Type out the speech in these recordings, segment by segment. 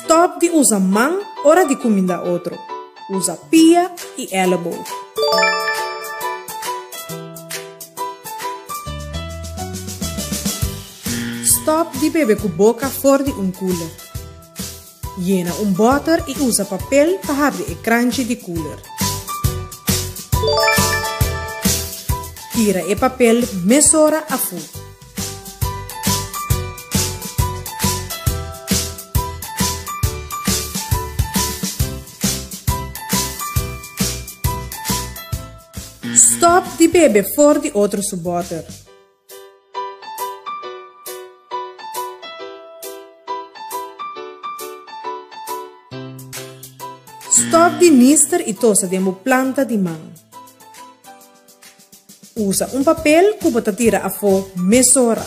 Stòp di usa man ora di kuminda otro. Usa pia i èleboog. Stòp di bebe ku boka for di un cooler. Yena un bòter i usa papel pa habri e kranchi di cooler. Tira e papel mesora afó. Stòp di bebe for di otro su bòter. Stòp di nister i tosa den bo planta di man. Usa un papel ku bo ta tira afó mesora.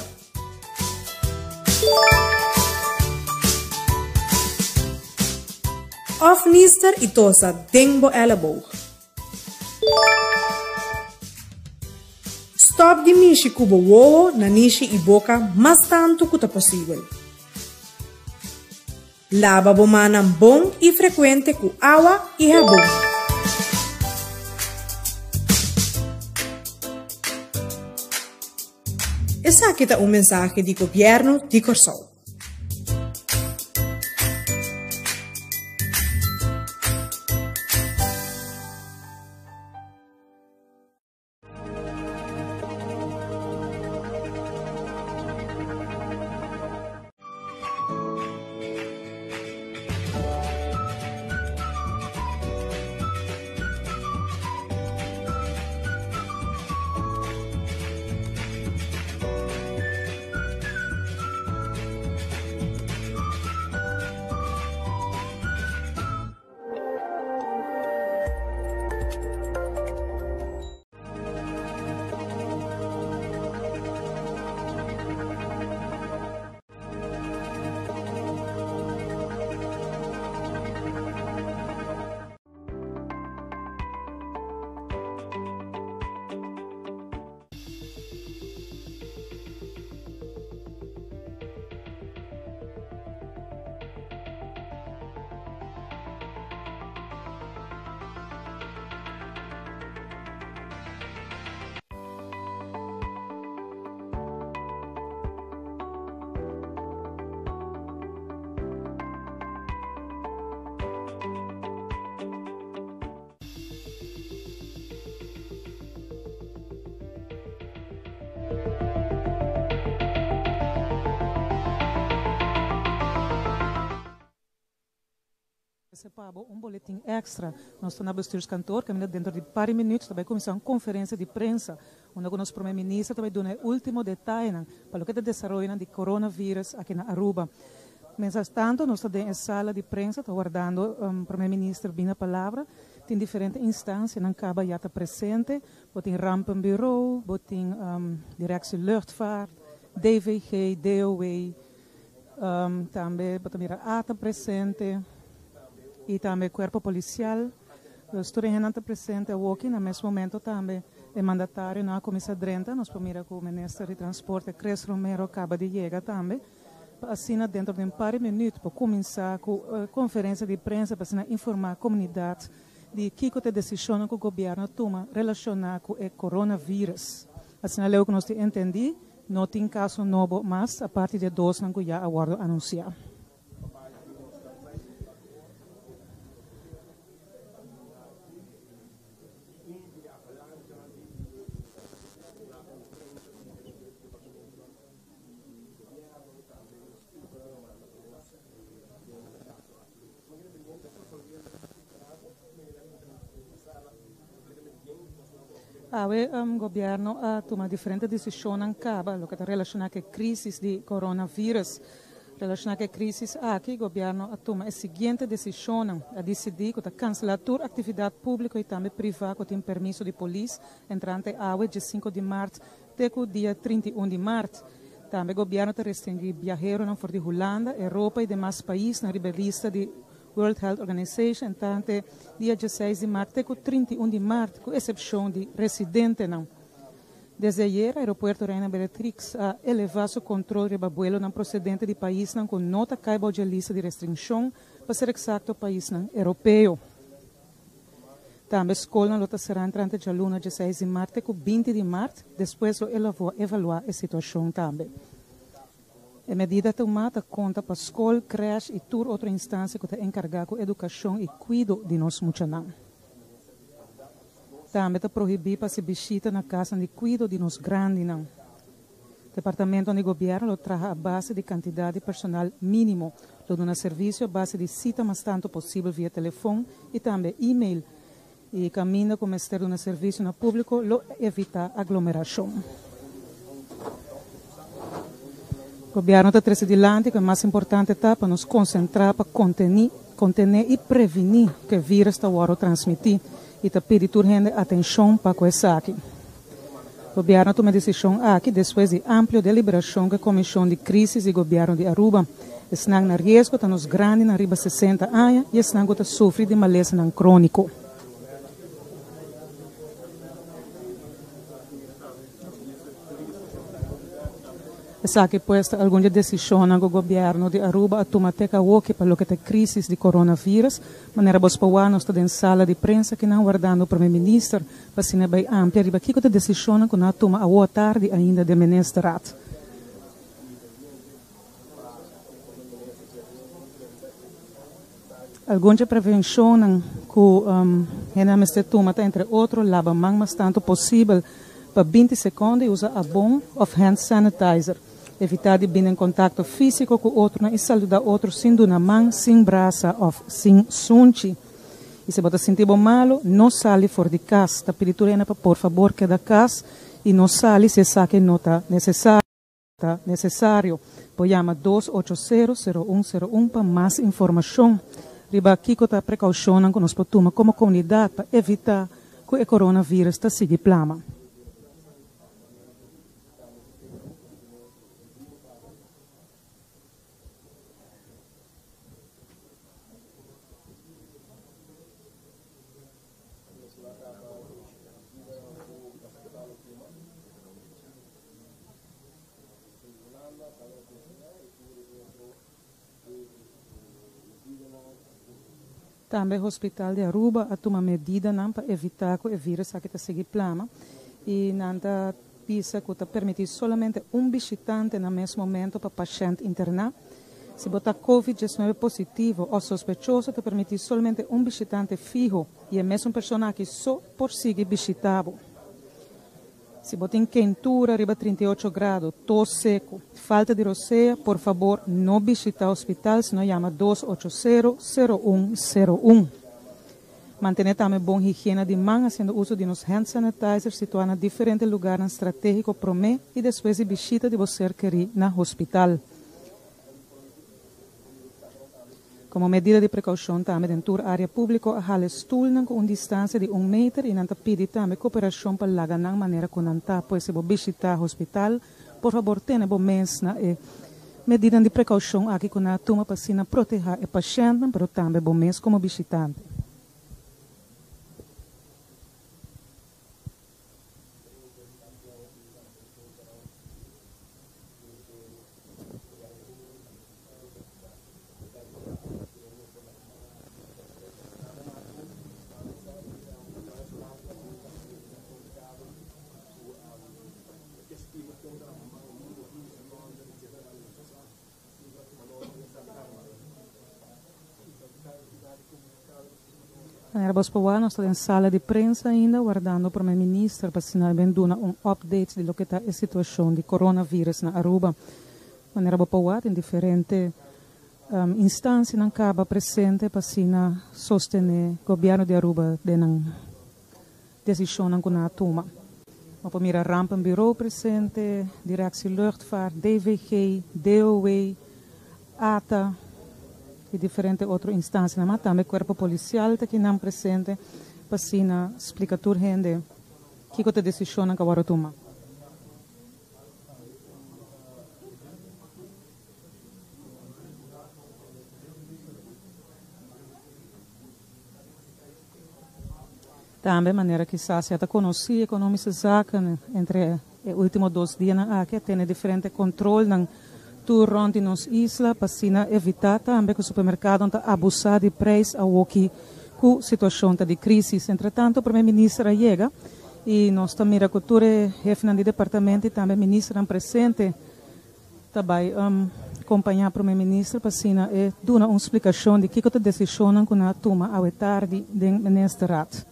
Òf nister i tosa den bo èleboog. Stòp di mishi ku bo wowo, nanishi i boka mas tantu ku ta posibel. Laba bo mannan bon i frekuente ku awa i habon. Esaki ta un mensahe di Gobièrnu di Kòrsou. Ese pa bo un boletin extra. Nos ta na Bestuurskantoor caminda dentro di par di minuut ta bay cuminsa un conferencia di prensa unda cu nos Prome Minister ta bay duna e ultimo detayenan pa loke ta desaroyonan di coronavirus aki na Aruba. Mientras tanto nos ta den e sala di prensa ta wardando Prome Minister bini na palabra. Tin diferente instancianan caba ya ta presente. Bo tin Rampenbureau, bo tin Directie Luchtvaart, DVG, DOW, tambe bo ta mira ata presente y tambe Cuerpo Policial. Dus tur e hendenan ta presente awoki. Na mes momento tambe e mandatarionan a cuminsa drenta. Nos por mira cu Minister di Transporte Chris Romero caba di yega tambe. Pa asina dentro di un par di minuut por cuminsa cu conferencia di prensa pa asina informa comunidad di kico ta e decisionnan cu gobierno a tuma relaciona cu e coronavirus. Asina leu cu nos tin entendi, no tin caso nobo mas aparte di e dosnan cu ya a wordo anuncia. Awe gobierno a tuma diferente decisionnan caba loke ta relaciona cu e crisis di coronavirus. Relaciona cu e crisis aki gobierno a tuma e siguiente decisionnan, a dicidi cu ta cancela tur actividad publico y tambe priva cu tin permiso di polis entrante awe diescinco di maart te cu dia 31 di maart. Tambe gobierno ta restringui biaheronan for di Hulanda, Europa y demas paisnan riba e lista di World Health Organization entrante dia dieseis di maart te cu 31 di maart, cu excepcion di residentenan. Desde ayera Aeropuerto Reina Beatrix a eleva su control riba buelonan procedente di paisnan cu no ta cay bao dje lista di restriccion, pa ser exacto paisnan Europeo. Tambe scolnan lo ta cera entrante djaluna djeseis di mart te cu 20 di mart, despues lo evalua e situacion tambe. E medida tuma ta conta pa scol, crèche y tur otro instancia cu ta encarga cu educacion y cuido di nos muchanan. Tambe ta prohibí pa hasi bishita na kasnan di kuido di nos grandinan. Departamentonan di gobièrnu lo traha a base di kantidat di personal mínimo. Lo duna servisio a base di sita mas tantu posibel via telefon i tambe e-mail. I kaminda ku mester duna servisio na públiko lo evitá aglomerashon. Gobièrnu ta trese dilanti ku e mas importante ta pa nos konsentrá pa kontení, kontené i prevení ku e vírus ta wòrdu transmití i ta pidi tur hende atenshon pa ku esaki. Gobièrnu a tuma e desishon aki despues di amplio deliberashon ku e Komishon di Krísis di Gobièrnu di Aruba. Esnan na riesgo ta nos grandinan riba 60 aña i esnan ku ta sufri di malesanan króniko. Esaki pues ta algun dje desishonnan ku gobièrnu di Aruba a tuma te kawoki pa loke ta e krísis di coronavirus. Manera bos por wak nos ta den sala di prensa kinan wardando Prome Minister pa asina bai amplia riba kiko ta e desishonnan ku nan a tuma awo atardi ainda den Ministerraad. Algun dje prevenshonnan ku hende a mester tuma ta entre otro laba man mas tantu posibel pa 20 sekònde i usa abon òf hand sanitizer, evitá di bini en kontakto físiko ku otronan i saludá otro sin duna man, sin brasa òf sin sunchi. I si bo ta sinti bo malu, no sali for di kas. Ta pidi tur hende pa por fabor keda kas i no sali si esaki no ta nesesario. Ta nesesario. Por yama 280 0101 pa mas informashon riba kiko ta prekoushonnan ku nos por tuma komo komunidat pa evitá ku e coronavirus ta sigui plama. Tambe Hospital di Aruba a tuma medidanan pa evita cu e virus aki ta sigui plama y nan ta bisa cu ta permiti solamente un bishitante na mes momento pa pashent interna. Si bo ta Covid 19 positivo of sospechoso ta permiti solamente un bishitante fiho y e mesun persona aki so por sigui bishita bo. Si bo tin keintura riba 38 grado, tos seku, falta di rosea, por fabor no bishita hospital sino yama 280 0101. Mantene tambe bon higiena di man hasiendo uso di nos hand sanitizer situá na diferente lugarnan stratégiko promé i despues di bishita di bo ser kerí na hospital. Komo medida di prekoushon tambe den tur área públiko a hala e stulnan ku un distansia di un meter i nan ta pidi tambe koperashon pa laga nan manera ku nan ta. Pues si bo bishitá hospital, por fabor tene bo mes na e medidanan di prekoushon aki ku nan a tuma pa asina protehá e pashèntnan pero tambe bo mes komo bishitante. Manera bos por wak nos ta den sala di prensa ainda wardando Prome Minister pa asina ben duna un update di loke ta e situacion di coronavirus na Aruba. Manera bo por wak tin diferente instancianan caba presente pa asina sostene Gobierno di Aruba den nan decisionnan cu nan a tuma. Bo por mira Rampenbureau presente, Directie Luchtvaart, DVG, DOW, ATA y diferente otro instancianan. Ma tambe Cuerpo Policial ta kinan presente pa asina splica tur hende kico ta decisionnan cu a worde tuma. Tambe manera kisas ya ta conoci Economische Zaken entre. E último dos dianan aki a tene diferente kontrolnan tur rònt di nos isla pa asina evitá tambe ku supermerkadonan ta abusá di preis awoki ku situashon ta di krísis. Entretanto Prome Minister a yega i nos ta mira ku tur e hefnan di departamento i tambe ministernan presente ta bai kompañá Prome Minister pa asina e duna un splikashon di kiko ta desishonnan ku nan a tuma awe tardi den Ministerraad.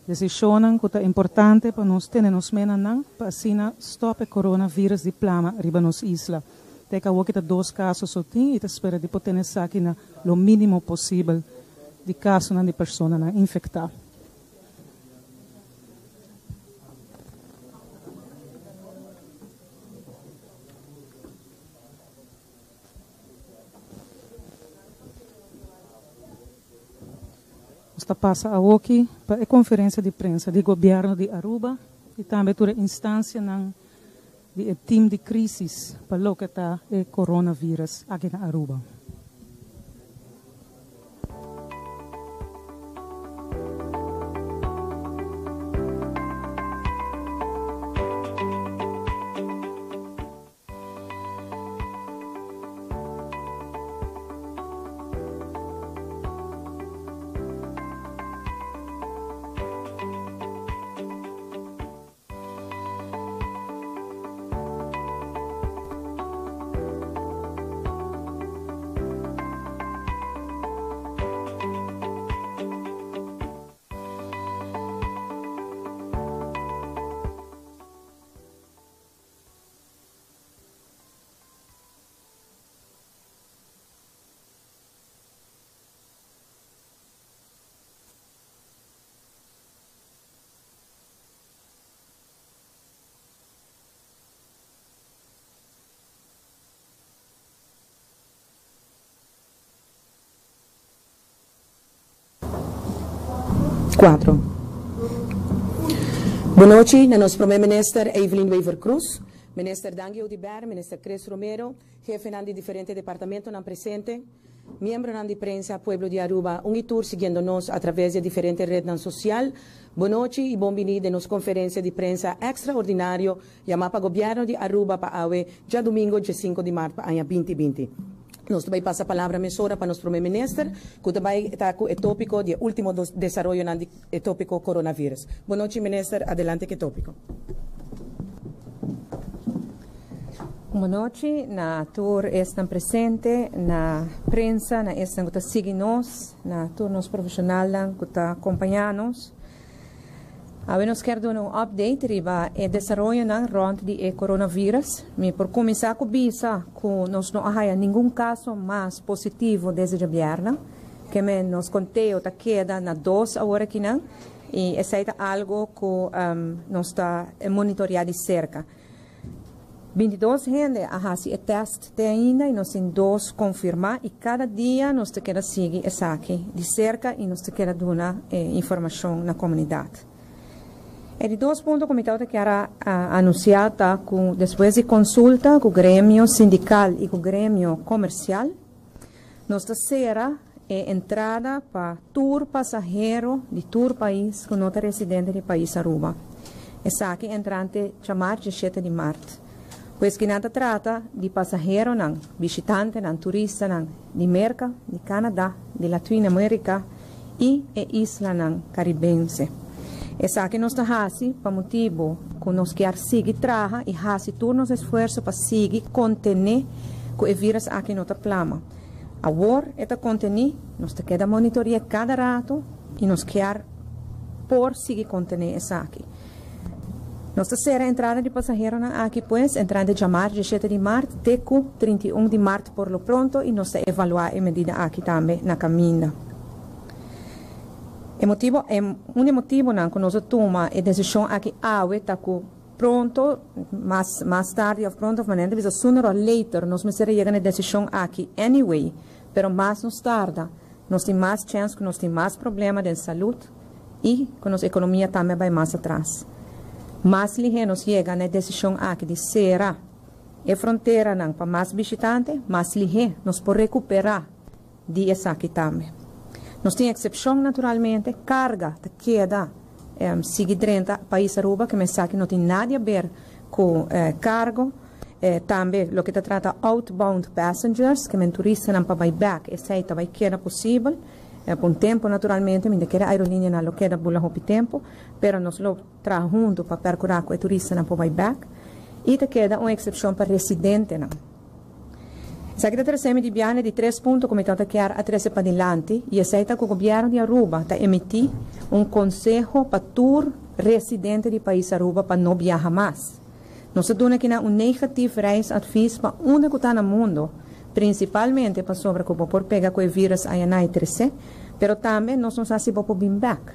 Desishonnan ku ta importante pa nos tene nos menanan pa asina stòp e coronavirus di plama riba nos isla. Te ku awoki ta dos kaso so tin i ta spera di por tene esaki na lo mínimo posibel di kasonan di personanan infektá. Nos ta pasa awoki pa e conferencia di prensa di Gobierno di Aruba y tambe tur e instancianan di e team di crisis pa loke ta e coronavirus aki na Aruba. Cuatro. Bonochi na nos Prome Minister Evelyn Wever-Croes, Minister Dangui Oduber, Minister Chris Romero, jefenan di diferente departamentonan presente, miembronan di prensa, pueblo di Aruba, un y tur siguiendo nos a traves di e diferente rednan social, bonochi y bon bini den nos conferencia di prensa extraordinario Yamá pa Gobièrnu di Aruba pa awe djadumingo djesinko di mart pa aña 2020. Nos ta bai pasa palabra mesora pa nos Prome Minister ku ta bai ta ku e tópiko di e último desaroyonan di e tópiko Coronavirus. Bonochi Minister, adelante ku e tópiko. Bonochi na tur esnan presente, na prensa, na esnan ku ta sigui nos, na tur nos profeshonalnan ku ta kompañá nos. Awe nos kier duna un update riba e desaroyonan rond di e coronavirus. Mi por cuminsa cu bisa cu nos no a haya ningun caso mas positivo desde djabièrnè. Keme nos conteo ta keda na dos awor akinan y esey ta algo cu nos ta monitorea di cerca. 22 hende a hasi e tèst te ainda i nos tin dos konfirmá i kada dia nos ta keda sigui esaki di serka i nos ta keda duna e informashon na komunidat. E di dos punto ku mi tabata kier a anunsiá ta ku despues di konsulta ku gremio sindikal i ku gremio komersial nos ta sera e entrada pa tur pasahero di tur pais ku no ta residente di pais Aruba. Esaki entrante djamar djeshete di mart. Pues kinan ta trata di pasaheronan, bishitantenan, turistanan di Merka, di Canada, di Latinoamerica i e islanan Caribense. Esaki nos ta hasi pa motibu ku nos kier sigui traha i hasi tur nos esfuerso pa sigui kontené ku e virus aki no ta plama. Awor e ta kontení, nos ta keda monitore'é kada ratu i nos kier por sigui kontené esaki. Nos ta sera entrada di pasaheronan aki pues entrante djamar djeshete di mart te ku 31 di mart por lo pronto i nos ta evaluá e medida aki tambe na kaminda. E motibo, e un di e motibonan ku nos a tuma e desishon aki awe ta ku pronto, mas mas tardi òf pronto òf manera ta bisa sooner or later nos mester a yega na e desishon aki anyway, pero mas nos tarda nos tin mas chèns ku nos tin mas problema den salud i ku nos ekonomia tambe a bai mas atras. Mas lihé nos yega na e desishon aki di sera e fronteranan pa mas bishitante, mas lihé nos por rekuperá di esaki tambe. Nos tin eksepshon naturalmente, karga ta keda. sigui drenta pais Aruba, ke men esaki no tin nada di haber ku kargo. Tambe loke ta trata outbound passengers, ke men turistanan pa bai bek, esei ta bai keda posibel pa un tempu naturalmente, mi ta kere aerolineanan lo keda bula hopi tempu, pero nos lo traha huntu pa perkurá ku e turistanan por bai bek i ta keda un eksepshon pa residentenan. Esaki ta trese mi di biaha di tres punto ku mi tabata kier a trese padilanti i esei ta ku gobièrnu di Aruba ta emití un konseho pa tur residente di pais Aruba pa no biaha mas. Nos ta duna kinan un negatief reisadvies pa unda ku ta na mundo, prinsipalmente pasobra ku bo por pega ku e virus ayana i trese, pero tambe nos no sa si bo por bin bèk.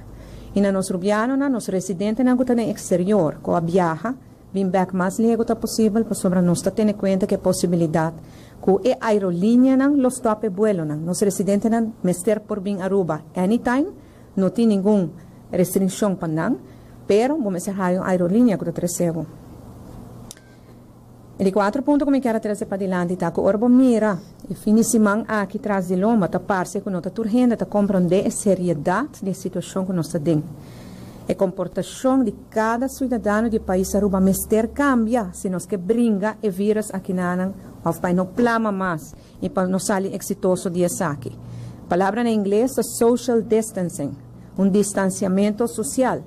I na nos rubianonan, nos residentenan ku ta den eksterior ku a biaha, bin bèk mas lihé ku ta posibel pasobra nos ta tene kuenta ku e posibilidat ku e aerolinianan lo stòp e buelonan. Nos residentenan mester por bin Aruba anytime, no tin ningun restrinshon pa nan, pero bo mester haya un aerolínea ku ta trese bo. E di kuater punto ku mi kier a trese padilanti ta ku ora bo mira e fin di siman aki tras di lomba ta parse ku no ta tur hende ta komprondé e seriedat di e situashon ku nos ta den. E komportashon di kada suidadano di e pais Aruba mester kambia si nos ke bringa e virus akinanan òf pa e no plama mas i pa nos sali eksitoso di esaki. Palabra na ingles ta social distancing, un distansiamentu sosial.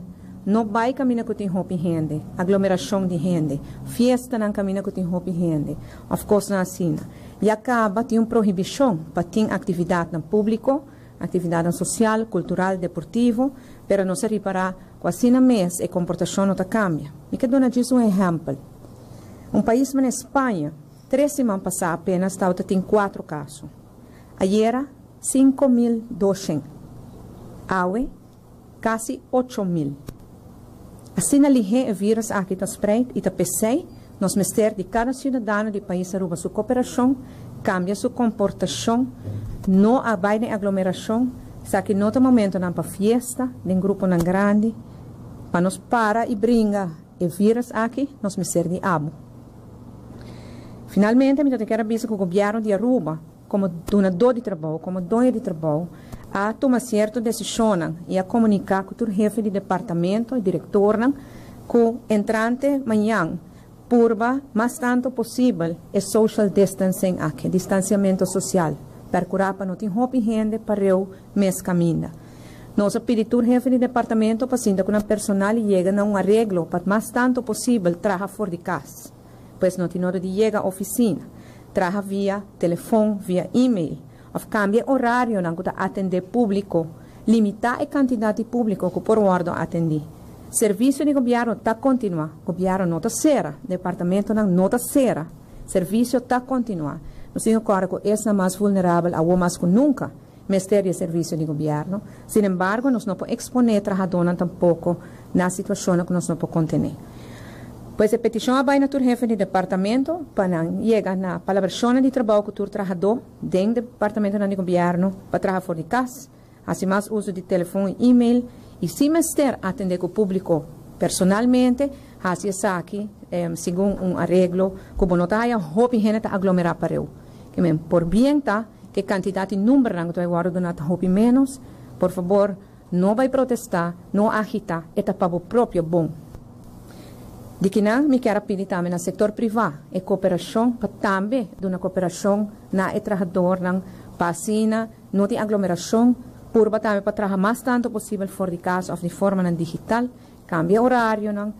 No bai kaminda ku tin hopi hende, aglomerashon di hende, fiestanan kaminda ku tin hopi hende òf kosnan asina. Ya kaba tin un prohibishon pa tin aktividatnan públiko, aktividatnan sosial, kultural, deportivo, pero nos a ripará ku asina mes e komportashon no ta kambia. Mi ke duna djis un ehèmpel. Un pais manera Spaña. Tres siman pasá apenas tabata tin kuatro kaso. Ayera 5200. Awe kasi 8000. Asina lihé e vírus aki ta spreid i ta p'esei nos mester di kada siudadano di pais Aruba su koperashon, kambia su komportashon, no a bai den aglomerashon, esaki no ta momentonan pa fiesta den gruponan grandi, pa nos para i bringa e vírus aki nos mester di abo. Finalmente mi ta kier a bisa ku gobièrnu di Aruba komo dunadó di trabou, komo doño di trabou, a tuma sierto desishonnan i a komuniká ku tur hefe di departamento i direktornan ku entrante mañan purba mas tantu posibel e social distancing aki, distansiamentu sosial, pèrkurá pa no tin hopi hende pareu mes kaminda. Nos a pidi tur hefe di departamento pa sinta ku nan personal i yega na un areglo pa mas tantu posibel traha for di kas. Pues no tin nodo di yega ofisina. Traha via telefon, via email, òf kambia e orarionan ku ta atendé públiko. Limitá e kantidat di públiko ku por wòrdu atendí. Servisio di gobièrnu ta kontinuá. Gobièrnu no ta sera. Departamentonan no ta sera. Servisio ta kontinuá. Nos tin ku kòrda ku esnan mas vulnerabel awor mas ku nunka mester di e servisio di gobièrnu. Sin embargo, nos no por eksponé trahadónan tampoko na situashonnan ku nos no por kontené. Pues e petishon a bai na tur hefe di departamento pa nan yega na palabrashonnan di trabou ku tur trahadó den departamentonan di gobièrnu pa traha for di kas, hasi mas uso di telefon i email i si mester atendé ku públiko personalmente, hasi esaki segun un areglo ku bo no ta haya hopi hende ta aglomerá pareu. Ke men por bien ta ku e kantidat di numbernan ku ta bai wòrdu duná ta hopi ménos. Por fabor, no bai protestá, no agitá, e ta pa bo propio bon. Di kinan mi kier a pidi tambe na sektor privá e koperashon pa tambe duna koperashon na e trahadornan pa asina no tin aglomerashon, purba tambe pa traha mas tantu posibel for di kas òf di formanan digital, kambia orarionan,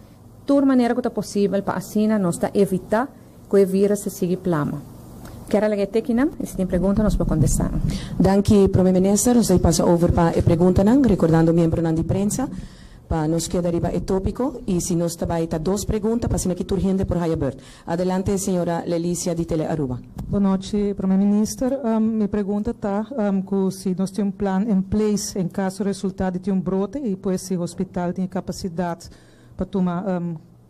tur manera ku ta posibel pa asina nos ta evitá ku e virus ta sigui plama. Kier a laga e tekinan i si tin pregunta nos por kontestá nan. Danki Prome Minister. Nos ta pasa over pa e preguntanan, rekordando miembronan di prensa pa nos keda riba e topiko i si nos ta bai ta dos pregunta pa asina ki tur hende por haya beurt. Adelante señora Lelicia di Tele Aruba. Bon nochi Prome Minister. Mi pregunta ta ku si nos tin un plan in place en kaso resulta di tin un brote i pues si hospital tin e kapasidat pa tuma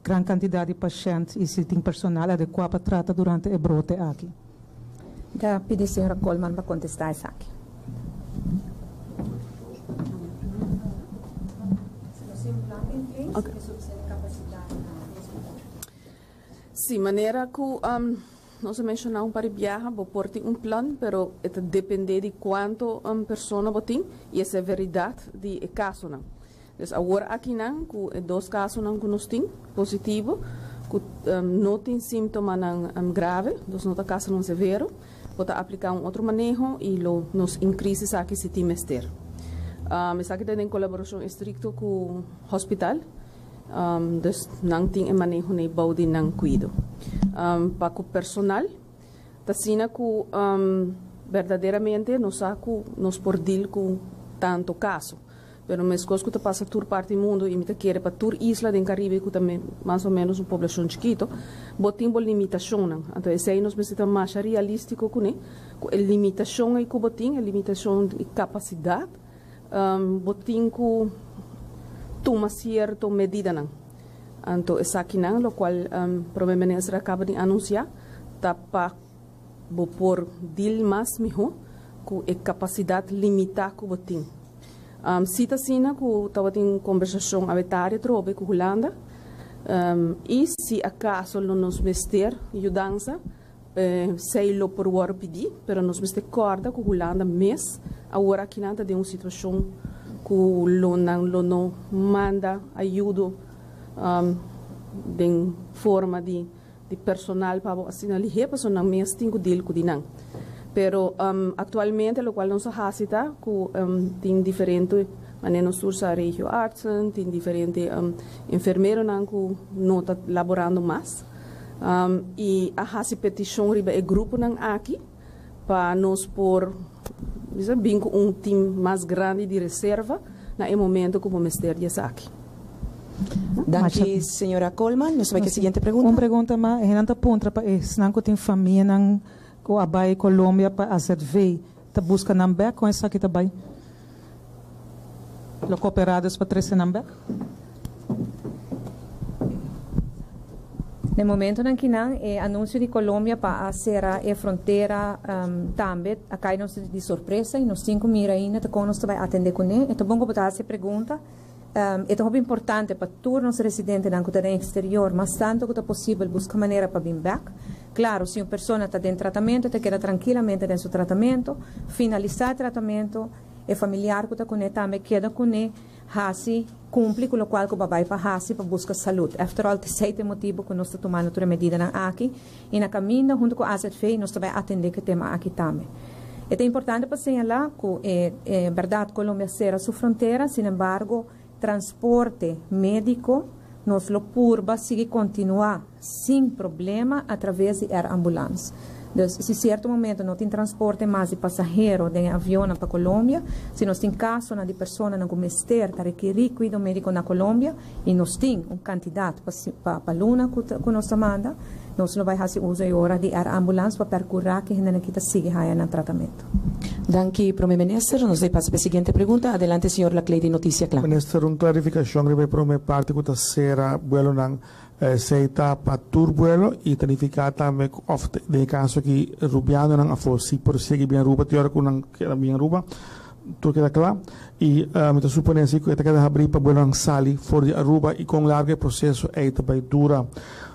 gran kantidat di pashènt i si tin personal adekuá pa trata durante e brote aki. Mi ta pidi señora Koolman pa kontestá esaki. Sí, manera ku nos a menshoná un par di biaha, bo por tin un plan, pero e ta dependé di kuantu persona bo tin i e severidat di e kasonan. Dus awor akinan ku e dos kasonan ku nos tin positivo, ku no tin símptomanan grave, dus no ta kasonan severo, bo ta apliká un otro maneho i lo nos increase esaki si tin mester. Esaki ta den kolaborashon estrikto ku hospital, dus nan tin e maneho nei bou di nan kuido. Pa ku personal, ta asina ku berdaderamente nos sa ku nos por deal ku tanto kaso. Pero meskos ku ta pasa tur parti mundu i mi ta kere pa tur isla den Karibe ku ta mas o menos un poblashon chikito, bo tin bo limitashonnan. Anto esei nos mester ta masha realístiko kuné, ku e limitashon ei ku bo tin, e limitashon di kapasidat, bo tin ku tuma sierto medidanan. Anto esakinan, lokual Prome Minister a kaba di anunsiá, ta pa bo por deal mas mihó ku e kapasidat limitá ku bo tin. Si ta asina ku tabatin un kombersashon abetario atrobe ku Hulanda i si akaso lo nos mester yudansa, esei lo por wòrdu pidí, pero nos mester kòrda ku Hulanda mes awor akinan ta den un situashon ku lo nan lo no manda ayudo den forma di di personal pa bo asina lihé pasobra nan mes tin ku deal ku di nan. Pero aktualmente lokual nos a hasi ta ku tin diferente manera nos tur sa regio artsen, tin diferente enfermeronan ku no ta laborando mas i a hasi petishon riba e gruponan aki pa nos por bisa bin ku un team mas grandi di reserva na e momento ku bo mester di esaki. Danki señora Koolman. Nos ta bai ku e siguiente pregunta. Un pregunta mas, e hendenan ta puntra pa esnan ku tin famianan ku a bai Colombia pa AZV ta buska nan bek, kon esaki ta bai? Lo koperá dus pa trese nan bek? Na e momentonan kinan e anunsio di Colombia pa a sera e frontera tambe a kai nos di sorpresa y nos tin cu mira ainda ta con nos ta bay atende cune. E ta bon cu bo ta haci e pregunta. E ta hopi importante pa tur nos residentenan cu ta den exterior mas tanto cu ta posibel busca manera pa bin bek. Claro, si un persona ta den tratamento e ta keda trankilamente den su tratamento, finalisa e tratamento, e familiar cu ta cune tambe keda cune. Hasi, kumpli ku lokual ku bo a bai pa hasi pa buska salud. After all, t'esei ta e motibu ku nos ta tumando tur e medidanan aki i na kaminda huntu ku AZV nos ta bai atendé ku e tema aki tambe. E ta importante pa señalá ku e e bèrdat Colombia sera su frontera, sin embargo transporte médiko nos lo purba sigui kontinuá sin problema a traves di Air Ambulance. Dus, si cierto momento no tin transporte mas di pasahero den e avionnan pa Colombia, si nos tin casonan di personanan cu mester ta rekeri cuido medico na Colombia y nos tin un cantidad pa pa pa luna cu cu nos ta manda, nos lo bay haci uso e ora di Air Ambulance pa percura cu e hendenan aki ta sigui haya nan tratamento. Danki, Prome Minister. Nos ta pasa pa e siguiente pregunta. Adelante, señor Laclay di Noticia Cla. Minister, un clarificacion riba e prome parti cu ta cera buelonan. Esei ta pa tur buelo i ta nifiká tambe ku òf den e kaso aki rubianonan afó si por sigui bin Aruba te ora ku nan keda bin Aruba tur keda kla i mi ta suponé si ku e ta keda habrí pa buelonan sali for di Aruba i kon largu e proseso ei ta bai dura.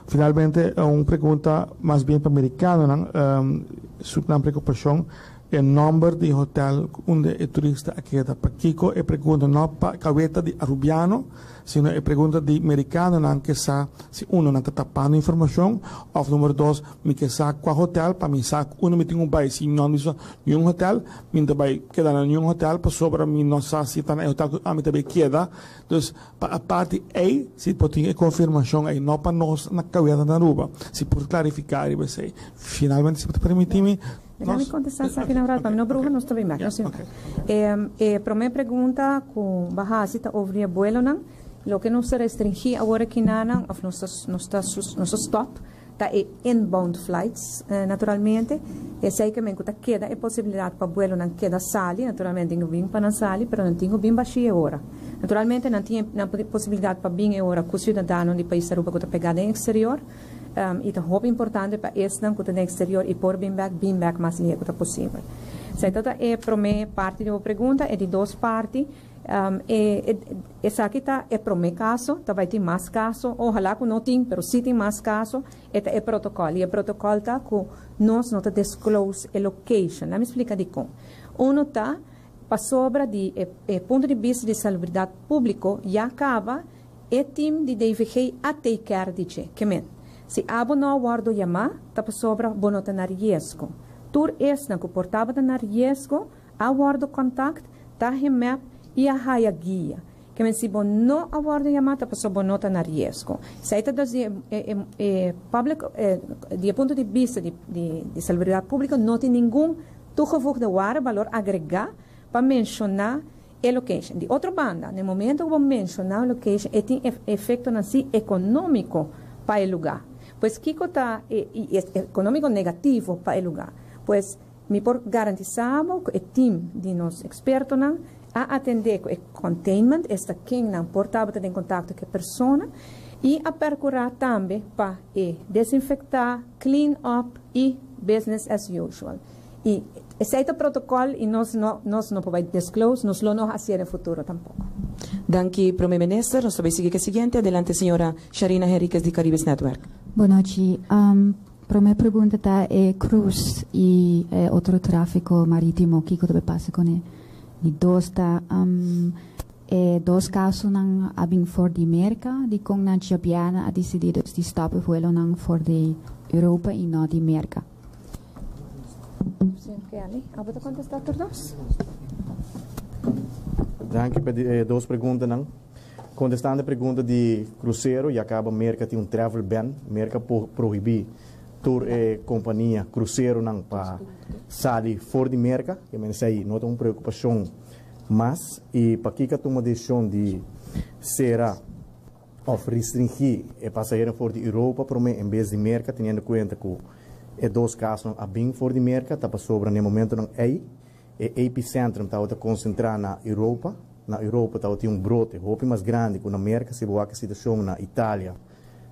Finalmente un pregunta mas bien pa merikanonan su nan preokupashon e nòmber di hotèl unda e turista a keda pakiko e pregunta no pa kaweta di arubiano Sino e pregunta di merikanonan ke sa si uno nan ta tapando informashon òf numero dos mi ke sa kua hotel pa mi sa ku unda mi tin ku bai si no mi sa niun hotel mi no ta bai keda na niun hotel pasobra mi no sa si ta na e hotel ku ami ta bai keda dus pa a parti ei si por tin e konfirmashon ei no pa nos na kaweta na Aruba si por klarifiká riba esei finalmente si bo ta permití mi Laat mi contesta esaki na rato, pa mi no bruha nos ta bin bek. E prome pregunta cu bo a haci ta over di e buelonan. Loke nos ta restringi awor aki nanan, of nos ta nos ta nos ta stop, ta e inbound flights naturalmente. Esey ke men cu ta keda e posibilidad pa buelonan keda sali, naturalmente tin cu bin pa nan sali, pero nan tin cu bin bashi e ora. Naturalmente nan tin e posibilidad pa bin e ora cu ciudadano di pais Aruba cu ta pega den exterior. I ta hopi importante pa esnan ku ta den eksterior i por bin bèk, bin bèk mas lihé ku ta posibel. Esei ta ta e promé parti di bo pregunta. E di dos parti, e esaki ta e promé kaso, ta bai tin mas kaso, ohalá ku no tin, pero si tin mas kaso, e ta e protokòl. I e protokòl ta ku nos no ta disclose e location. Lami splika dikon. Uno ta. Pasobra di e e punto di bista di salubridat públiko ya kaba e tim di DVG a take care di dje. Ke men, si abo no a wòrdu yamá ta pasobra bo no ta na riesgo. Tur esnan ku por tabata na riesgo a wòrdu kòntakt, ta hemèp i a haya guia. Ke men si bo no a wòrdu yamá ta pasobra bo no ta na riesgo. Esei ta dus di e e e public di e punto di bista di di di salubridat públiko no tin ningun toegevoegde waarde, balor agregá, pa menshoná e location. Di otro banda, na e momento ku bo menshoná un location e tin efektonan si ekonómiko pa e lugá. Pues kiko ta e i ekonómiko negativo pa e lugá. Pues Mi por garantisá bo ku e tim di nos ekspertonan a atendé ku e containment, esta kennan por tabata den kontakto ku e persona, i a perkurá tambe pa e desinfektá, clean up i business as usual. I esei ta protokòl i nos no nos no por bai disclose, nos lo no hasié den futuro tampoko. Danki Prome Minister. Nos ta bai sigui ku e siguiente. Adelante señora Sharina Henriquez di Caribisch Netwerk. Bonochi. Prome pregunta ta e cruise y e otro trafico maritimo kico ta bay pasa con e? Di dos ta e dos casonan a bin for di Merca dicon nan djabiana a dicidi dus di stop e vuelonan for di Europa y no di Merca? Señor Kelly, abo ta contesta tur dos? Danki pa e dos preguntanan. Kontestando e pregunta di krusero, ya kaba Merka tin un travel ban. Merka por prohibí tur e kompania kruseronan pa sali for di Merka. Ke men esei no ta un preokupashon mas. I pakiko a tuma desishon di sera òf restringí e pasaheronan for di Europa promé en bes di Merka, teniendo kuenta ku e dos kasonan a bin for di Merka, ta pasobra na e momentonan ei E epicentrum tabata concentra na Europa. Na Europa tabatin un brote hopi mas grandi cu na Merca. Si bo wak e situacion na Italia,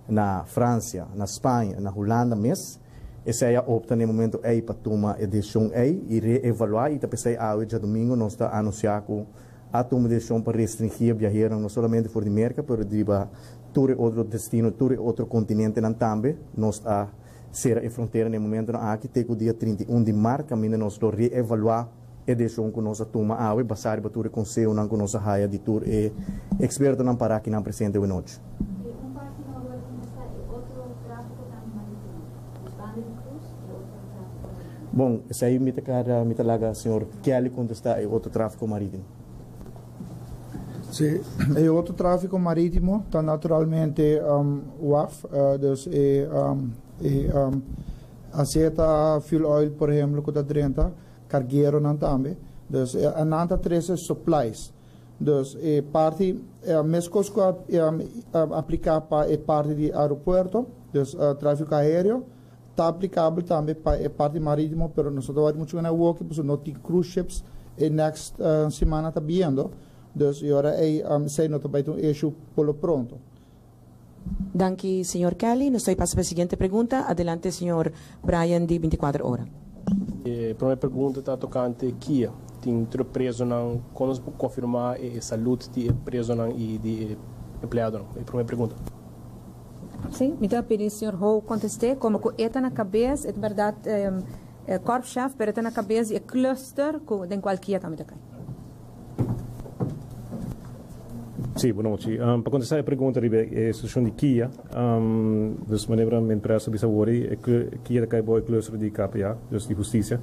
na Francia, na Spaña, na Hulanda mes, esey a opta na e momento ey pa tuma e decision ey y reevalua y ta pesey awe djadomingo nos ta anuncia cu a tuma e decision pa restringi e biaheronan no solamente for di Merca pero di riba tur e otro destino, tur e otro continentenan tambe. Nos a. Sera e frontera na e momentonan aki te ku dia 31 di mart kaminda nos lo reevaluá e desishon ku nos a tuma awe basá riba tur e konsehonan ku nos a haya di tur e ekspertonan pará akinan presente awe nochi. E un parti no a wòrdu kontestá e otro tráfiko tambe marítimo, dus banda di krus e otro tráfiko marítimo. Bon, esei mi ta kara mi ta laga señor Kelly kontestá e otro tráfiko marítimo. Sí, e otro tráfiko marítimo ta naturalmente waf, dus e e aseta fuel oil por ehemplo ku ta drenta, kargeronan tambe, dus nan ta trese supplies. Dus e parti meskos ku a apliká pa e parti di aeropuerto, dus tráfiko aéreo, Ta aplicabel tambe pa e parti maritimo pero nos no ta wari mucho gana awoki pasobra no tin cruise ships e next simana ta biendo dus e ora ey esey no ta bay ta un issue por lo pronto. Danki señor Kelly. Nos ta pasa pa e siguiente pregunta. Adelante señor Brian di 24 Ora. E prome pregunta ta tocante kia tin tur e prezonan, con nos por confirma e salud di e prezonan y di e empleadonan? E prome pregunta. Sí, mi ta pidi señor Ho contesté, como cu e ta na cabes, e ta berdad korpschef, pero e ta na cabes di e cluster cu den cual kia tambe ta cay. Sí, bon nochi. Pa contestá e pregunta riba e situacion di kia, dus manera men pres a bisa awor, e kia ta cay bao e cluster di KPA, dus di husticia.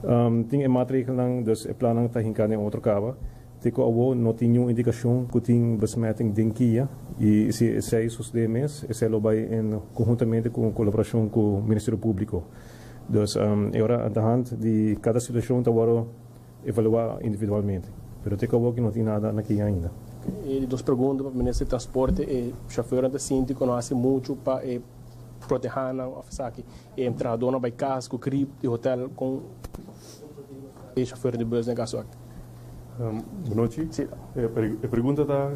Tin e maatregelnan, dus e plannan ta hinca den otro caba. Te ku awor no tin niun indikashon ku tin besmetting den kia i si esei sosodé mes, esei lo bai en konhuntamente ku kolaborashon ku Ministerio Públiko. Dus e ora andahand di kada situashon ta wòrdu evaluá individualmente. Pero te ku awor ki no tin nada na kia ainda. E di dos pregunta pa Minister di Transporte, e shofèrnan ta sinti ku no hasi muchu pa e protehá nan òf esaki e trahadónan bai kas ku grip di hotèl kon e shofèr di bùs den kaso aki? Bon nochi. Sí. E pregunta ta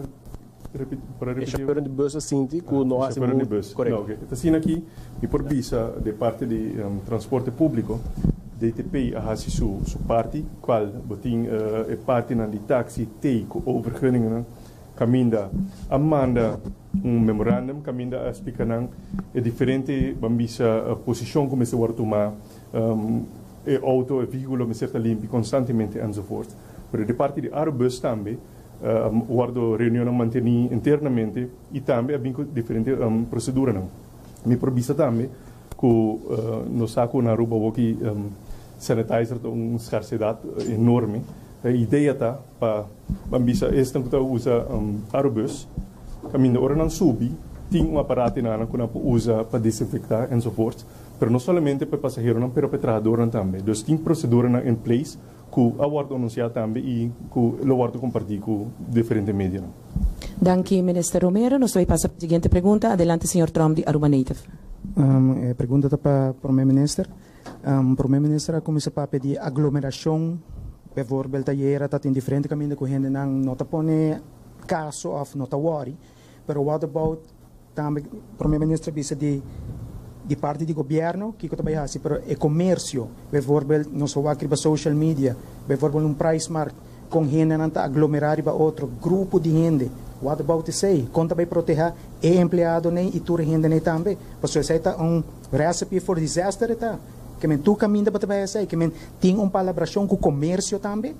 para repeti? E chauffeur di bus a sinti cu no haci Chauffeur di bus. Correcto. No, oke. Ta asina aki mi por bisa de parte di transporte publico, DTP a haci su su parti, cual bo tin e partinan di taxi, T cu overgunningennan, caminda a manda un memorandum caminda a splica nan e diferente, ban bisa, posicion cu mester worde tuma, E auto, e vehiculo mester ta limpi constantemente enzovoort. Pero di parti di Arubus tambe wordo reunionnan manteni internamente y tambe a bin cu diferente proceduranan. Mi por bisa tambe cu nos sa cu na Aruba awoki sanitizer ta un scarsedad enorme. E idea ta pa ban bisa esnan cu ta usa Arubus caminda ora nan subi tin un aparato nan cu nan por usa pa desinfecta enzovoort. Pero no solamente pa e pasaheronan pero pa e trahadornan tambe. Dus tin proceduranan in place ku a wòrdu anunsiá tambe i ku lo wòrdu kompartí ku diferente medionan. Danki Minister Romero. Nos ta bay pasa pa e siguiente pregunta. Adelante señor Tromp di Aruba Native. E pregunta ta pa Prome Minister. Prome Minister a cuminsa papia di aglomeracion, bijvoorbeeld ayera ta tin diferente caminda cu hendenan no ta pone caso of no ta worry, pero what about Tambe Prome Minister bisa di di parti di gobierno kico ta bay haci, pero e comercio, bijvoorbeeld nos a wak riba social media, bijvoorbeeld un Pricemarkt, con hendenan ta aglomera riba otro, grupo di hende, what about esey? Con ta bay proteha e empleadonan y tur e hendenan tambe? Pasobra esey ta un recipe for disaster e ta. Ke men tur caminda bo ta bay esey, ke men tin un palabracion cu comercio tambe?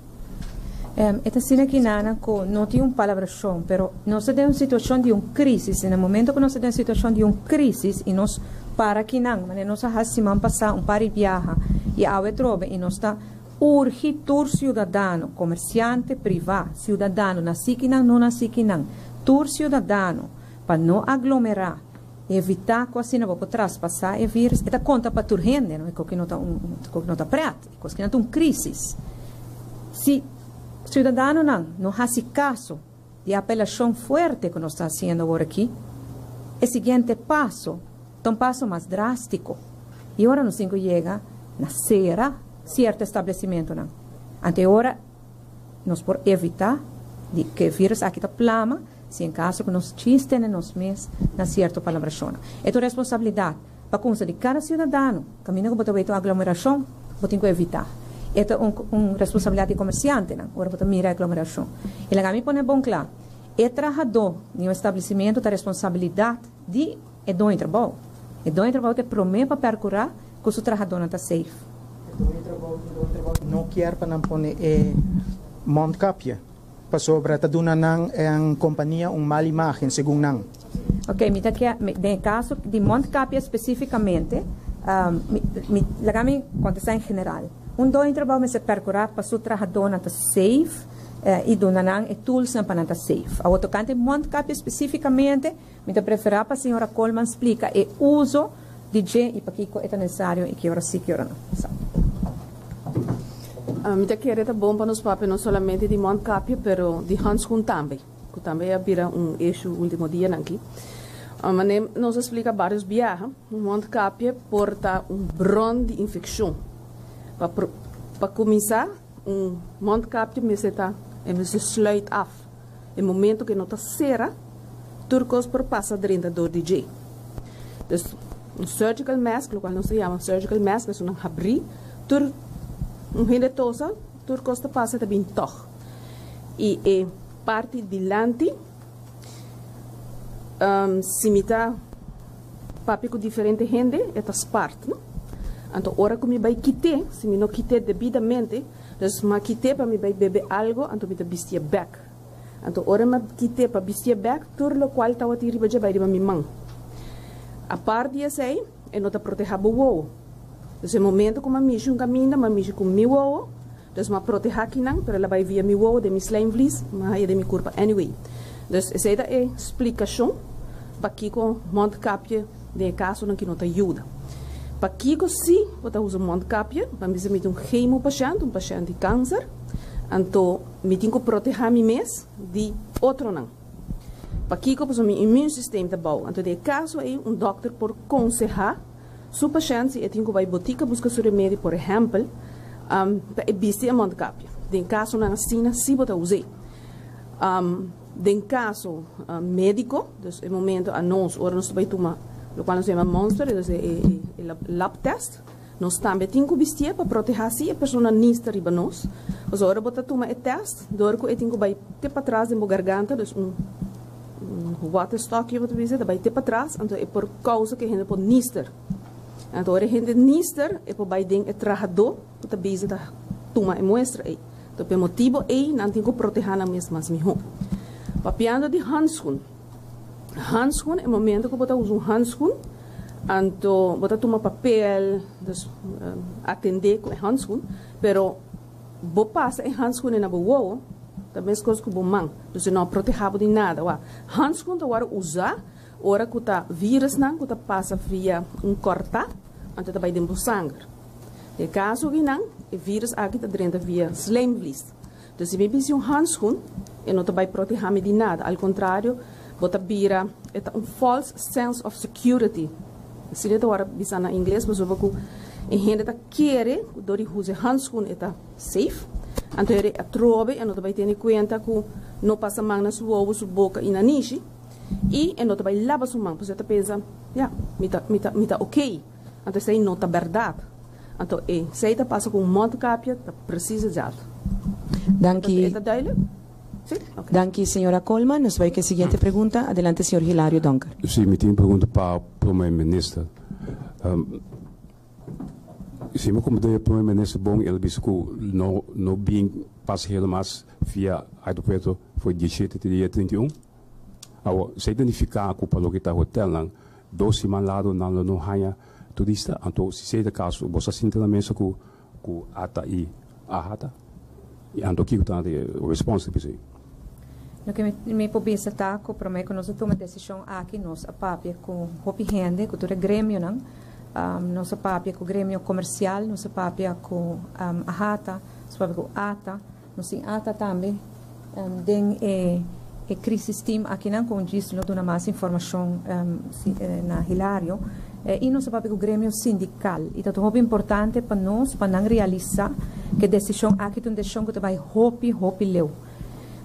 E ta asina ki nana ku no tin un palabrashon, pero nos ta den un situashon di un krísis, i na momento ku nos ta den situashon di un krísis i nos para kinan, manera nos a hasi siman pasá un par di biaha i awe trobe, i nos ta urgi tur siudadano, komersiante, privá, siudadano nasí kinan, no nasí kinan, tur siudadano pa no aglomerá, evitá ku asina bo por traspasá e vírus, e ta konta pa tur hende, no, e koki no ta un, e koki no ta prèt. Kos ki nan ta un krísis. Si siudadanonan no hasi kaso di e apelashon fuerte ku nos ta hasiendo awor aki, e siguiente paso ta un paso mas drástiko i ora nos tin ku yega na sera sierto establesimentonan. Ante ora nos por evitá di ku e vírus aki ta plama si en kaso ku nos chis tene nos mes na sierto palabrashonnan. E ta un responsabilidat. Pa kumsa di kada siudadano, kaminda ku bo ta weta un aglomerashon, bo tin ku evitá. E ta un un responsabilidat di komersiantenan ora bo ta mira e aglomerashon. I laga mi pone bon kla, e trahadó di un establesimentu ta responsabilidat di e doño di trabou. E doño di trabou ta e promé pa pèrkurá ku su trahadónan ta safe. E doño di trabou e doño di trabou no kier pa nan pone e mondkapje pasobra ta duna nan en kompania un mal imágen, segun nan. Ok, mi ta ke, den e kaso di mondkapje spesífikamente, mi, mi, laga mi kontestá en general. Un doño di trabou mester perkurá pa su trahadónan ta safe i duna nan e toolsnan pa nan ta safe. Awor tokante mondkapje spesífikamente, mi ta preferá pa señora Koolman splika e uso di dje i pakiko e ta nesesario i ki ora sí ki ora no. Sa. Mi ta kere ta bon pa nos papia no solamente di mondkapje pero di handschoen tambe. Ku tambe a bira un issue ultimo dianan aki. Manera nos a splika varios biaha, un mondkapje por ta un bron di infekshon. Pa pa kuminsá, un mondkapje mester ta, e mester sluit af. E momento ku e no ta sera, tur kos por pasa drenta dor di dje. Dus, un surgical mask, lokual nos ta yama surgical mask, esun nan habrí, tur un hende tosa, tur kos ta pasa ta bin tòg. I e parti dilanti, si mi ta papia ku diferente hende, e ta spart, no? Anto ora ku mi bai kit'é, si mi no kit'é debidamente, dus mi a kit'é pa mi bai bebe algo, anto mi ta bistié bèk. Anto ora mi a kit'é pa bistié bèk, tur lokual tabatin riba dje bai riba mi man. Apart di esei, e no ta protehá bo wowo. Dus e momento ku mi a mishi un kaminda, mi a mishi ku mi wowo. Dus m'a protehá kinan, pero el a bai via mi wowo den mi slijmvlies, m'a haña den mi kurpa anyway. Dus esei ta e splikashon pakiko mondkapje den e kasonan ki no ta yuda. Pakiko si bo ta usa mondkapje, pa mi bisa mi ta un chemopashènt, un pashènt di kanser, anto mi tin ku protehá mi mes di otronan. Pakiko? Pasobra mi immuunsysteem ta bou. Anto den e kaso ei un dòkter por konsehá. Su pashènt si e tin ku bai botika buska su remedi por ehèmpel pa e bisti e mondkapje. Den kasonan asina si bo ta us'é. Den kaso médiko, dus e momento anos ora nos ta bai tuma lokual nos ta yama monster, dus e lab test, nos tambe tin ku bistié pa protehá si e persona nista riba nos. Pasobra ora bo ta tuma e tèst dor ku e tin ku bai te patras den bo garganta, dus un. Waterstokje bo ta bisa ta bai te patras anto e por kousa ku e hende por nister. Anto ora e hende nister e por bai den e trahadó ku ta bisa ta tuma e muestra ei. Anto pa e motibo ei nan tin ku protehá nan mes mas mihó. Papiando di hanskun. Hanskun, e momento ku bo ta usa un hanskun, anto bo ta tuma papel, dus atendé ku e hanskun, pero bo pasa e hanskun na bo wowo, ta meskos ku bo man, dus e no a protehá bo di nada. Wak, hanskun ta wòrdu usá ora ku ta virusnan ku ta pasa via un kòrtá, anto ta bai den bo sanger. Den e kaso akinan, e virus aki ta drenta via slijmvlies. Dus si mi bisti un handschoen, e no ta bai proteha mi di nada. Al contrario, bo ta bira, e ta un false sense of security. Asina e ta wòrdu bisa na ingles, pasobra ku e hende ta kere ku dor di usa e handschoen e ta safe. Anto e atrobe e no ta bai tene kuenta ku no pasa man na su wowo, su boka i nanishi, i e no ta bai laba su man, pasobra e ta pensa, ya, mi ta, mi ta, mi ta okay. Anto esei no ta bèrdat. Anto e esei ta pasa ku un mondkapje ta precies hetzelfde. Danki. E ta duidelijk? Si? Oké. Danki, señora Koolman. Nos bai ku e siguiente pregunta. Adelante, señor Hilario Donker. Si, mi tin un pregunta pa Prome Minister. Si mi komprende Prome Minister bon, el a bisa ku no no bin pasahero mas via aeropuerto for diesshete te dia 31. Awor, esei ta nifiká ku pa loke ta hotelnan, Dos siman lado nan lo no haña turista, anto si esei ta kaso bo sa sinta na mesa ku ku ata i ahata? I anto kiko ta e respons di p'esei? Loke mi mi por bisa ta ku promé ku nos a tuma e desishon aki nos a papia ku hopi hende, ku tur e gremionan. Nos a papia ku gremio komersial, nos a papia ku ahata, nos a papia ku ata. Nos tin ata tambe den e e crisis team akinan ku un djis lo duna mas informashon na Hilario. I nos a papia ku gremio sindikal i ta hopi importante pa nos pa nan realisa ku e desishon aki ta un desishon ku ta bai hopi hopi leu.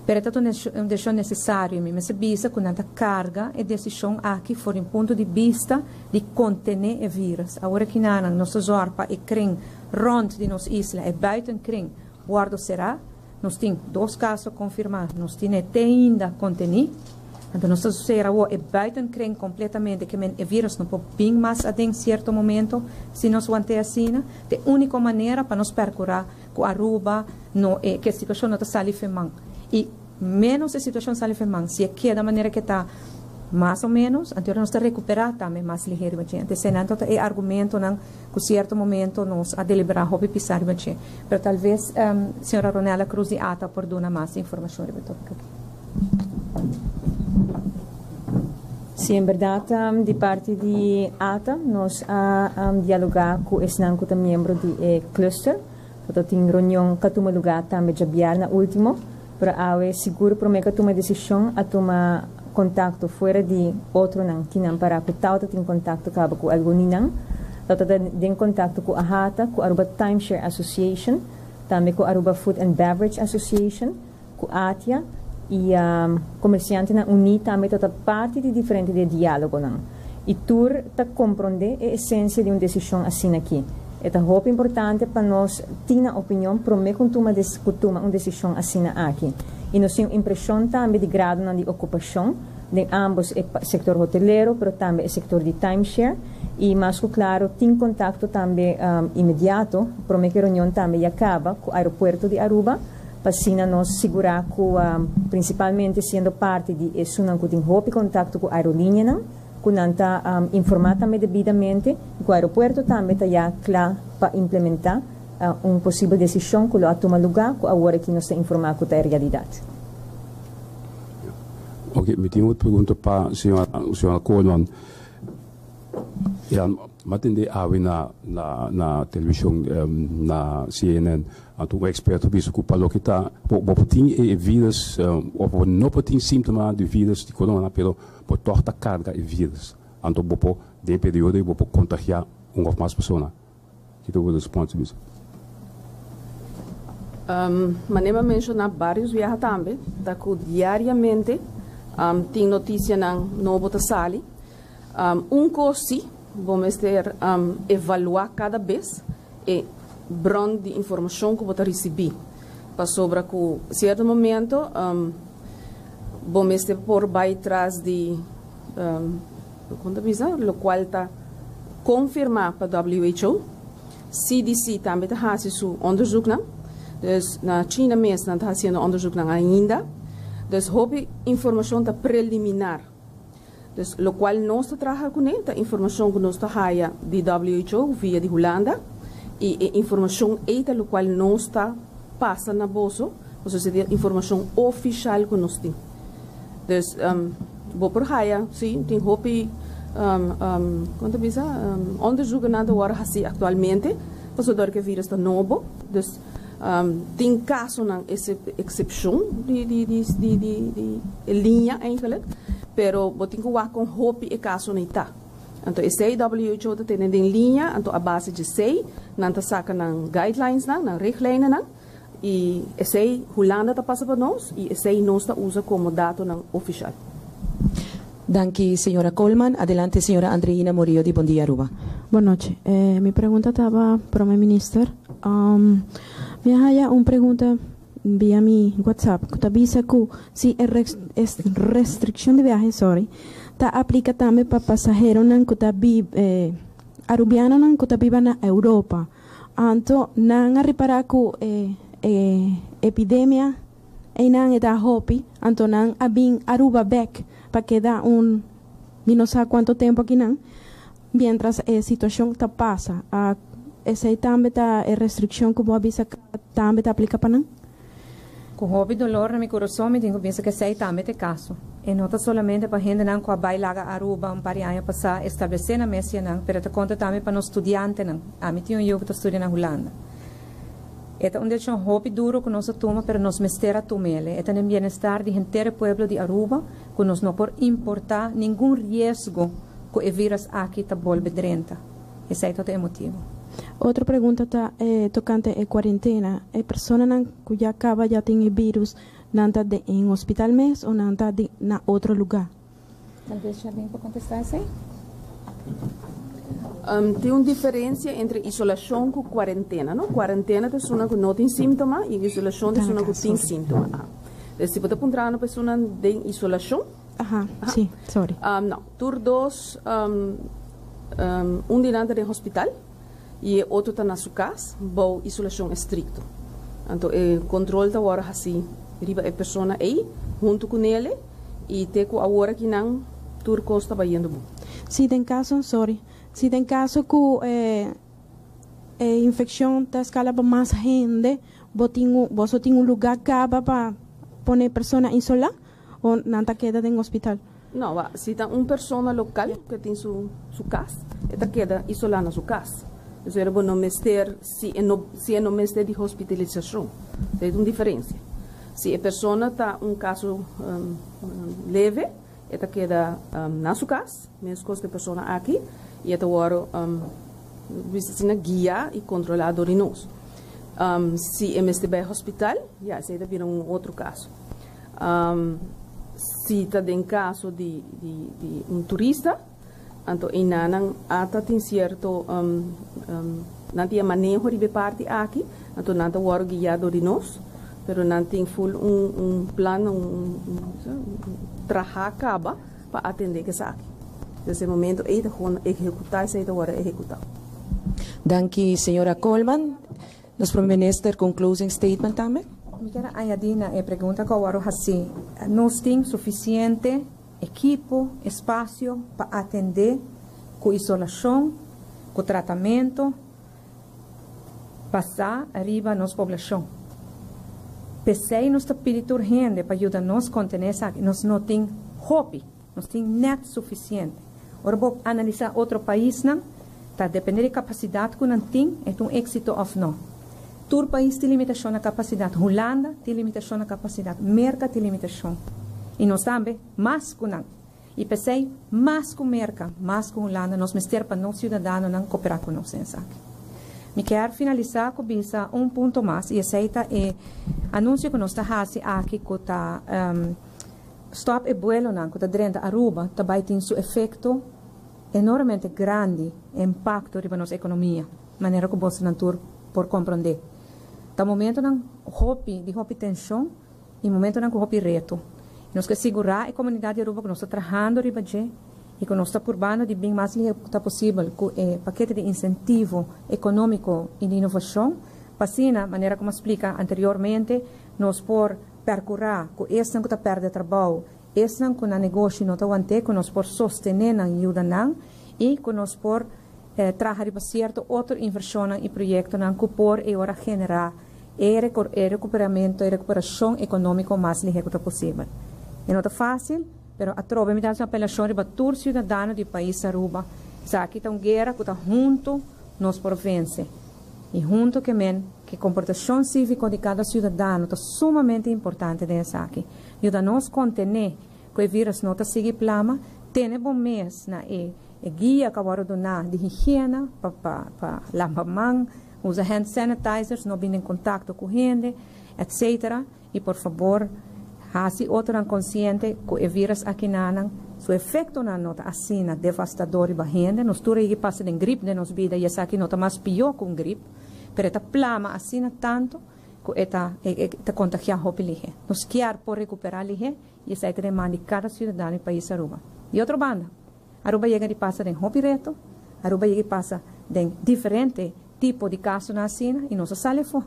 Pero e ta un desishon nesesario i mi mester bisa ku nan ta karga e desishon aki for di un punto di bista di kontené e virus. Awor aki nan nos ta zòrg pa e kring rònt di nos isla, e buitenkring, Wòrdu será. Nos tin dos kaso konfirmá. Nos tin e te ainda kontení. Anto nos ta sera awor e buitenkring kompletamente ke men e vírus no por bin mas aden sierto momento si nos want'é asina. Ta e úniko manera pa nos pèrkurá ku Aruba no e ku e situashon no ta sali fe man. I Ménos e situashon sali feman. Si e keda manera ke ta mas o ménos, anto nos ta rekuperá tambe mas lihé riba dje. Anto eseinan ta e argumentonan ku sierto momento nos a deliberá hopi pisá riba dje. Pero tal ves señora Ronella Cruz di ata por duna mas informashon riba e tópiko aki. Sí, en bèrdat di parti di ata nos a dialogá ku esnan ku ta miembro di e cluster. Bo ta tin reunion ka tuma lugá tambe djabièrnè último, pero awe sigur promé ka tuma desishon a tuma kontakto fuera di otronan kinan pará ku tau ta tin kontakto kaba ku algun di nan. Tau ta den kontakto ku AHATA, ku Aruba Timeshare Association, tambe ku Aruba Food and Beverage Association, ku ATIA i komersiantenan uní tambe ta ta parti di diferente di e diálogonan. I tur ta komprondé e esensia di un desishon asina aki. E ta hopi importante pa nos tin na opinion promé ku tuma ku tuma un desishon asina aki. I nos tin un impreshon tambe di gradonan di okupashon den ámbos e sektor hotelero pero tambe e sektor di timeshare. I mas ku klaro tin kontakto tambe inmediato promé ku e reunion tambe ya kaba ku aeropuerto di Aruba. Pa asina nos sigurá ku, prinsipalmente siendo parti di esunnan ku tin hopi kontakto ku aerolíneanan, ku nan ta informá tambe debidamente i ku aeropuerto tambe ta ya kla pa implementá un posibel desishon ku lo a tuma lugá ku awor aki nos ta informá ku ta e realidat. Oke, mi tin otro pregunta pa señora Koolman. Ya, m'a tende awe na na na television na CNN anto un experto bisa cu pa loke ta bo bo por tin e virus of bo no por tin sintoma di virus di corona pero bo toch ta carga e virus anto bo por den e periodo bo por contagia un of mas persona. Ki ta bo response bisa? Manera mi a menciona varios biaha tambe ta cu diariamente tin noticianan nobo ta sali. Un kos si, bo mester evaluá kada bes e bron di informashon ku bo ta risibí, pasobra ku sierto momento bo mester por bai tras di, kon ta bisa, lokual ta konfirmá pa WHO. CDC tambe ta hasi su onderzoeknan. Dus na China mes nan ta haciendo onderzoeknan ainda. Dus hopi informacion ta preliminar. Dus locual nos ta traha cune ta informacion cu nos ta haya di WHO via di Hulanda y e informacion ey ta locual nos ta pasa na boso, pasobra esey ta informacion oficial cu nos tin. Dus bo por haya, si, tin hopi con ta bisa, onderzoekennan ta worde haci actualmente pasobra dor cu e virus ta nobo. Dus tin casonan excepcion di di di di di di e liña eigenlijk, pero bo tin cu wak con hopi e casonan ta. Anto esey WHO ta tene den liña, anto a base djesey nan ta saca nan guidelinesnan, nan richtlijnennan, y esey Hulanda ta pasa pa nos y esey nos ta usa como datonan oficial. Danki señora Koolman. Adelante señora Andreina Murillo di Bon Dia Aruba. Bon nochi. Mi pregunta ta pa Prome Minister. Mi a haya un pregunta via mi WhatsApp cu ta bisa cu si e restriccion di viahe, sorry, ta aplica tambe pa pasaheronan cu ta Arubianonan cu ta biba na Europa. Anto nan a ripara cu e epidemia Einan e ta hopi, anto nan a bin Aruba bek pa keda un mi no sa cuanto tempo akinan, mientras e situacion ta pasa. A Esey tambe ta e restriccion cu bo a bisa tambe ta aplica pa nan? Cu hopi dolor na mi curason mi tin cu bisa cu esey tambe ta e caso. E no ta solamente pa hendenan cu a bay laga Aruba un par di aña pasa establece nan mes yanan, pero e ta conta tambe pa nos studiantenan. Ami tin un yu cu ta studia na Hulanda. E ta un decision hopi duro cu nos a tuma, pero nos mester a tumele. E ta den bienestar di henter e pueblo di Aruba cu nos no por importa ningun riesgo cu e virus aki ta bolbe drenta. Esey ta e motibo. Otro pregunta ta tocante e cuarentena. E personanan cu ya caba ya tin e virus, nan ta den hospital mes o nan ta na otro lugar? Tal bes Charlene por contesta esey. Tin un diferencia entre isolacion cu cuarentena, no? Cuarentena ta esuna cu no tin sintoma y isolacion ta esuna cu tin sintoma. Aha. Dus si bo ta puntrando pa esunan den isolacion. Aha, si, sorry. No, tur dos, un di nan ta den hospital y e otro ta na su cas bou isolacion estricto. Anto e control ta worde haci riba e persona ey hunto cu nele. Y te cu awor aki nan tur cos ta bayendo bon. Si den caso, sorry, si den caso cu e e infeccion ta escala pa mas hende, bo tin un, boso tin un lugar caba pa pone e persona isola o nan ta keda den hospital? No, wa, si ta un persona local cu tin su su cas, e ta keda isola na su cas. Dus bo no mester, si e no, si e no mester di hospitalisacion. Esey ta un diferencia. Si e persona ta un caso leve, e ta keda na su cas, mescos cu e persona aki, y e ta wordo bisa asina guia y controla door di nos. Si e mester bay hospital, ya esey ta bira un otro caso. Si ta den caso di un turista, anto einanan ata tin cierto, nan tin e maneho riba e parti aki, anto nan ta wordo guia door di nos, pero nan tin full un un plan, un traha caba pa atende cu esaki. Des e momento ey ta gewoon ehecuta, esey ta wordo ehecuta. Danki señora Koolman. Nos Prome Minister cu un closing statement tambe. Mi kier a añadi na e pregunta cu a wordo haci. Nos tin suficiente ekipo, espasio pa atendé ku isolashon, ku tratamentu basá riba nos poblashon. P'esei nos ta pidi tur hende pa yuda nos kontené esaki. Nos no tin hopi, nos tin nèt sufisiente. Ora bo analisá otro paisnan, ta dependé di kapasidat ku nan tin, e ta un éksito òf no. Tur pais tin limitashon na kapasidat. Hulanda tin limitashon na kapasidat. Merka tin limitashon. I nos tambe, mas ku nan. I p'esei, mas ku Merka, mas ku Hulanda, nos mester pa nos siudadanonan koperá ku nos den esaki. Mi kier finalisá ku bisa un punto mas, i esei ta e anunsio ku nos ta hasi aki ku ta stòp e buelonan ku ta drenta Aruba ta bai tin su efekto enormemente grandi, e impakto riba nos ekonomia. Manera ku bosonan tur por komprondé. Ta momentonan hopi di hopi tenshon i momentonan ku hopi reto. Nos ke sigurá e komunidat di Aruba ku nos ta trahando riba dje i ku nos ta purbando di bin mas lihe ku ta posibel ku e pakete di insentivo ekonómiko i di inovashon. Pa asina, manera cu mi a splica anteriormente, nos por percura cu esnan cu ta perde trabou, esnan cu nan negoshi no ta wante, cu nos por sostene nan, yuda nan y cu nos por traha riba cierto otro inversionnan y proyectonan cu por e ora genera e recuperamento, e recuperacion economico mas lihe cu ta posibel. E no ta facil, pero atrobe mi ta haci un apelacion riba tur ciudadano di pais Aruba. Esaki ta un guera cu ta hunto nos por vence. Y hunto ke men cu comportacion civico di cada ciudadano ta sumamente importante den esaki. Yuda nos contene cu e virus no ta sigui plama, tene bo mes na e guia cu a wordo duna di higiena pa laba man, usa hand sanitizers, no bin den contacto cu hende, etc. Y por fabor, haci otronan consciente cu e virus akinan, su efectonan no ta asina devastador riba hende. Nos tur a pasa den griep den nos bida y esaki no ta mas pio cu un griep, pero e ta plama asina tanto cu e ta contagia hopi lihe. Nos kier por recupera lihe y esey ta demanda di cada ciudadano di pais Aruba. Di otro banda, Aruba a yega di pasa den hopi reto, Aruba a yega di pasa den diferente tipo di casonan asina y nos a sali afo.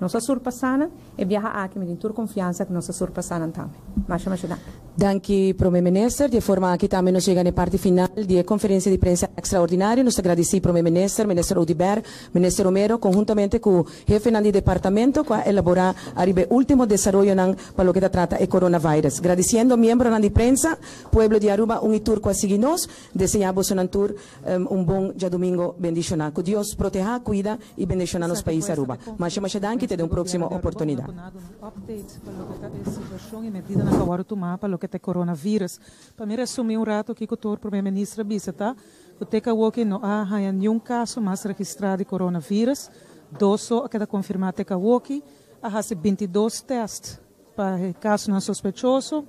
Nos a surpasa nan, e biaha aki mi tin tur confiansa cu nos a surpasa nan tambe. Masha masha danki. Danki, Prome Minister. Di e forma aki tambe nos yega na e parti final di e conferencia di prensa extraordinario. Nos ta gradici Prome Minister, Minister Oduber, Minister Romero, conhuntamente cu hefenan di departamento cu a elabora ariba e ultimo desaroyonan pa loke ta trata e coronavirus. Gradiciendo miembronan di prensa, pueblo di Aruba un y tur cu a sigui nos, desea bosonan tur un bon djadumingo bendiciona. Cu Dios proteha, cuida y bendiciona nos pais Aruba. Masha masha danki, te den un proximo oportunidad. Update pa loke ta e situacion y medidanan cu a wordo tuma pa loke ta e coronavirus. Pa mi resumi un rato kico tur Prome Minister a bisa ta cu te cu awoki no a haya niun caso mas registra di coronavirus. Dos so a keda confirma te cu awoki. A haci 22 test pa e casonan sospechoso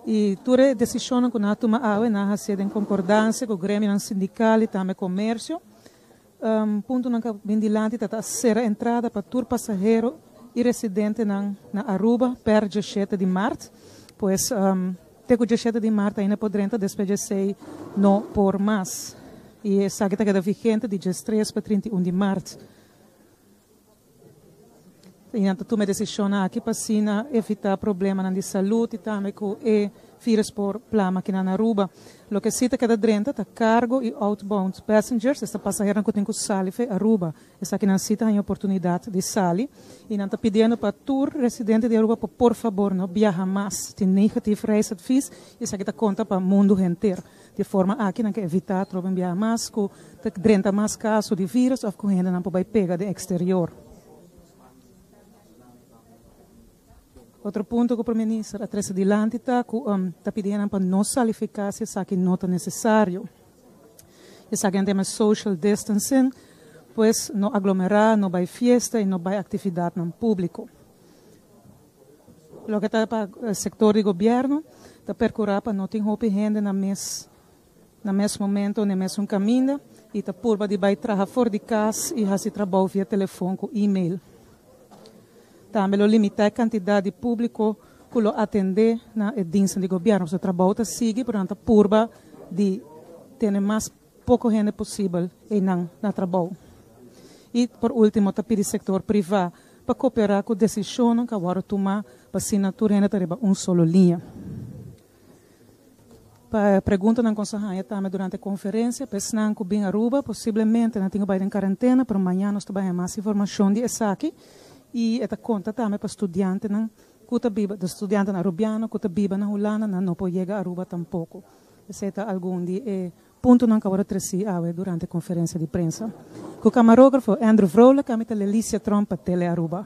y tur e decisionnan cu nan a tuma awe nan a haci den concordancia cu gremionan sindical y tambe comercio. Puntonan cu a bin dilanti ta ta cera entrada pa tur pasahero y residentenan na Aruba per 17 di maart. Pues te cu 17 di maart ainda por drenta, despues djesei no por mas. Y esaki ta keda vigente di 13 pa 31 di maart. Y nan ta tuma e decisionnan aki pa asina evita problemanan di salud y tambe cu e virus por plama aki na Aruba. Loke si ta keda drenta ta cargo y outbound passengers, esta pasaheronan cu tin cu sali fe Aruba. Esakinan si ta haña oportunidad di sali y nan ta pidiendo pa tur residente di Aruba pa por fabor no biaha mas. Tin negatief reisadvies y esaki ta conta pa mundo henter. Di e forma aki nan ke evitá atrobe un biaha mas ku ta drenta mas kaso di vírus òf ku hendenan por bai pega den eksterior. Otro punto ku Prome Minister a trese dilanti ta ku ta pidi hendenan pa no salifiká si esaki no ta nesesario. Esaki nan ta yama social distancing, pues no aglomerá, no bai fiesta i no bai aktividatnan públiko. Loke ta pa sector di gobierno ta percura pa no tin hopi hende na mes na mes momento na mesun caminda y ta purba di bay traha for di cas y haci trabou via telefon cu email. Tambe lo limita e cantidad di publico cu lo atende na e diensten di gobierno. So trabou ta sigui pero nan ta purba di tene mas poco hende posibel eynan na trabou. Y por ultimo ta pidi sector priva pa coopera cu decisionnan cu a wordo tuma pa asina tur hende ta riba un solo liña. Pa preguntanan cu nos a haya tambe durante e conferencia, pa esnan cu bin Aruba posiblemente nan tin cu bay den cuarentena, pero mañana nos ta bay haya mas informacion di esaki y e ta conta tambe pa studiantenan cu ta biba, studiantenan Arubiano cu ta biba na Hulanda, nan no por yega Aruba tampoco. Esey ta algun di e puntonan cu a wordo treci awe durante e conferencia di prensa. Cu camarógrafo Andrew Vrolijk, ami ta Lelicia Tromp pa Tele Aruba.